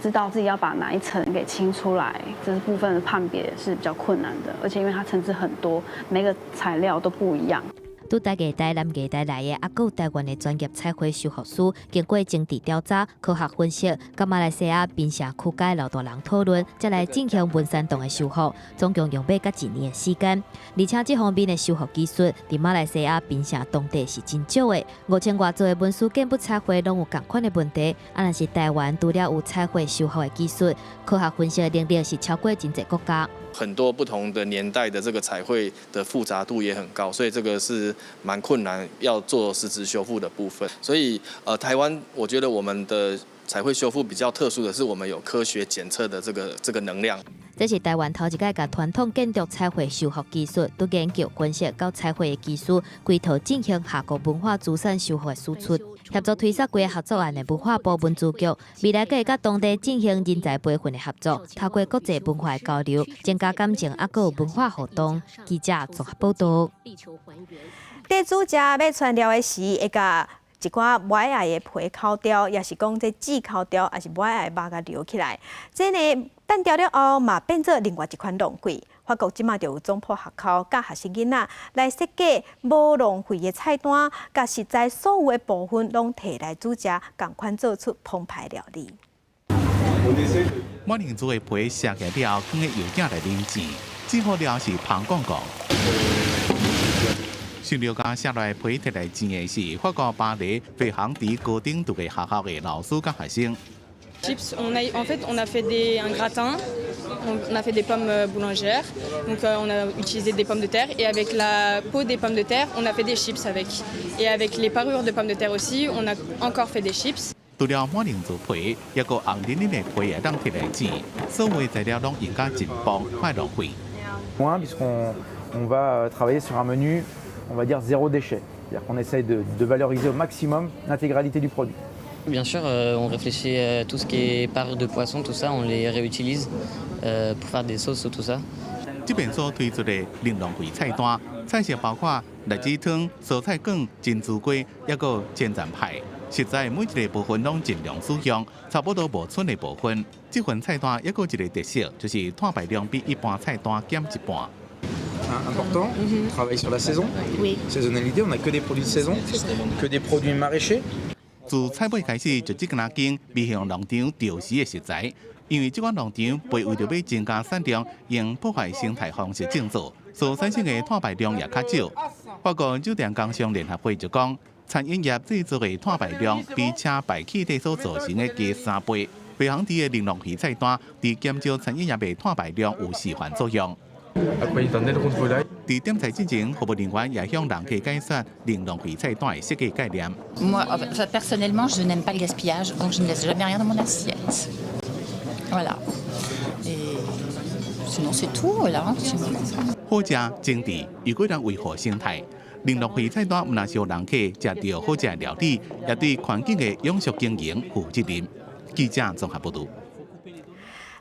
知道自己要把哪一層給清出來，這部分的判別是比較困難的，而且因為它層次很多，每個材料都不一樣。拄台藝大、南藝大來的，啊，閣有台灣的專業彩繪修復師，經過精緻調查、科學分析，佮馬來西亞檳城區界老大人討論，才來進行文山堂的修復，總共用欲佮一年的時間。而且這方面的修復技術，佇馬來西亞檳城當地是真少的。5000外座的文書建物彩繪攏有仝款的問題，啊，若是台灣除了有彩繪修復的技術，科學分析的能力是超過真濟國家。很多不同的年代的這個彩繪的複雜度也很高，所以這個是蠻困難要做實質修復的部分。所以，台灣我覺得我們的彩繪修復比較特殊的是，我們有科學檢測的這個能量。這是台灣頭一擺共傳統建築彩繪修復技術，拄研究分析到彩繪的技術，規套進行下國文化資產修復的輸出，協助推捒規个合作案的文化部文資局，未來閣會佮當地進行人才培訓的合作，透過國際文化的交流，增加感情，抑閣有文化互動。記者綜合報導。佇煮食欲汆料的時，會共一寡無愛的皮摳掉，抑是講這籽摳掉，抑是無愛的肉共留起來。這呢歘掉了後，嘛變做另外一款浪費。法國這馬就有總鋪學校教學生囡仔來設計無浪費的菜單，共食材所有的部分攏提來煮食，仝款做出澎湃料理。馬鈴薯的皮削起了後，囥佇油鏡內面煎，煎好了是芳光光。想著共削來皮提來煎的是法國巴黎飛航迪高等獨立學校的老師佮學生。 Chips, on a, en fait, on a fait un gratin, on a fait des pommes boulangères, donc on a utilisé des pommes de terre et avec la peau des pommes de terre, on a fait des chips avec. Et avec les parures de pommes de terre aussi, on a encore fait des chips. 除了馬鈴薯皮，抑閣紅仁仁的皮也當提來煎，所有材料攏用甲真棒，莫浪費。 Moins puisqu'on on va travailler sur un menu, on va dire zéro déchet, c'est-à-dire qu'on essaye de valoriser au maximum l'intégralité du produit. Bien sûr, on réfléchit à tout ce qui est parure de poisson, tout ça, on les réutilise pour faire des sauces ou tout ça. 這邊所推出的零浪費菜單，菜色包括栗子湯、蔬菜卷、珍珠粿，抑閣千層派。實在每一个部分攏盡量使用，差不多無剩的部分。這份菜單抑閣一个特色，就是碳排量比一般菜單減一半。 Important, travailler sur la saison. Saisonnalité, on n'a que des produits de saison, que des produits maraîchers. 自菜尾開始，就這幾間微型農場著時的食材，因為這款農場袂為著欲增加產量，用破壞生態方式種作，所產生的碳排量也較少。法國酒店工商聯合會就講，餐飲業製造的碳排量比車排氣體所造成的加3倍。飛航地的零浪費菜單，佇減少餐飲業的碳排量有示範作用。佇點菜之前，服務人員也向人客解說零浪費菜單的設計概念。 Moi, enfin, personnellement, je n'aime pas le gaspillage, donc je ne laisse jamais rien dans mon assiette. Voilà. Et sinon, c'est tout, voilà. 好食精緻，又閣能維護生態。零浪費菜單毋但是予人客食著好食的料理，也對環境的永續經營負責任。記者綜合報導。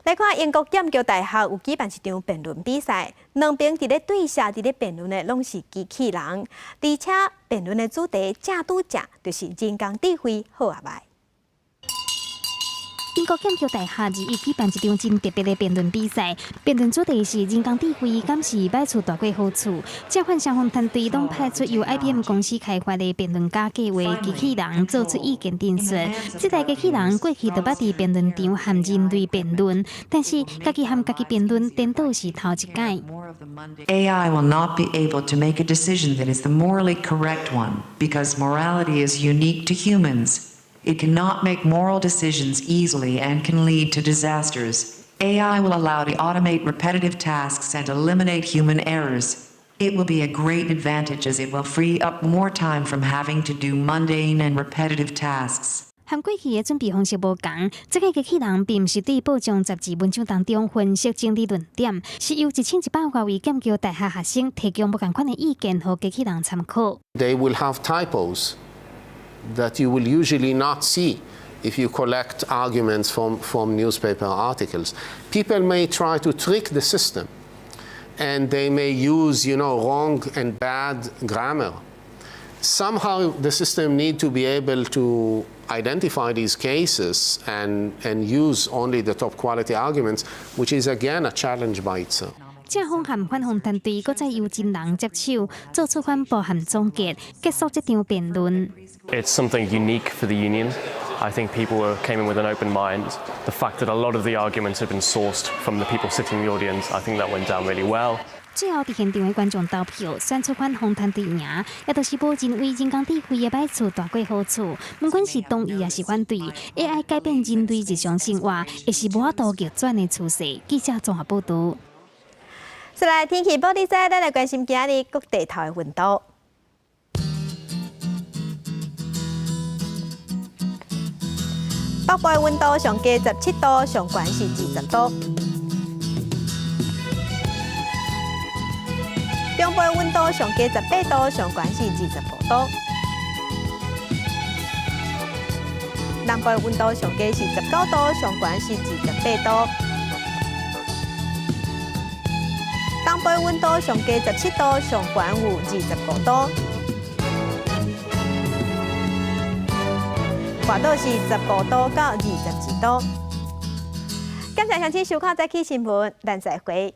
來看英國劍橋大學有舉辦一場辯論比賽，兩邊佇咧對射佇咧辯論的攏是機器人，而且辯論的主題正拄正就是人工智慧好抑䆀。英國劍橋大學二一舉辦一場真特別的辯論比賽，辯論主題是人工智慧敢是歹處大過好處。正反雙方團隊攏派出由 IBM 公司開發的辯論家計畫機器人做出意見陳述。這台機器人過去就捌佇辯論場和人類辯論，但是家己和家己辯論，顛倒是頭一擺。 AI will not be able to make a decision that is the morally correct one because morality is unique to humans. It cannot make moral decisions easily and can lead to disasters. AI will allow to automate repetitive tasks and eliminate human errors. It will be a great advantage as it will free up more time from having to do mundane and repetitive tasks. 和過去的準備方式無仝，這個機器人並毋是對報章雜誌文章當中分析整理論點，是由1100外位劍橋大學學生提供無仝款的意見，予機器人參考。 They will have typos that you will usually not see if you collect arguments from newspaper articles. People may try to trick the system and they may use wrong and bad grammar. Somehow the system need to be able to identify these cases and use only the top quality arguments, which is again a challenge by itself. 正方和反方團隊閣再由真人接手，做出反駁和總結，結束這場辯論。 It's something unique for the union. I think people came in with an open mind. The fact that a lot of the arguments have been sourced from the people sitting in the audience, I think that went down really well. 最後，佇現場的觀眾投票選出反方團隊贏，也就是無認為人工智慧的歹處大過好處。不管是同意抑是反對，AI 改變人類日常生活，會是無法度逆轉的趨勢。記者綜合報導。接來天氣報你知，咱來關心今日各地頭的溫度。北部的溫度上低17度，上懸是20度。中部的溫度上低18度，上懸是25度。南部的溫度上低是19度，上懸是28度。東部的溫度上低17度，上懸有25度。外島是15度到22度。感謝鄉親收看《早起新聞》，咱再會。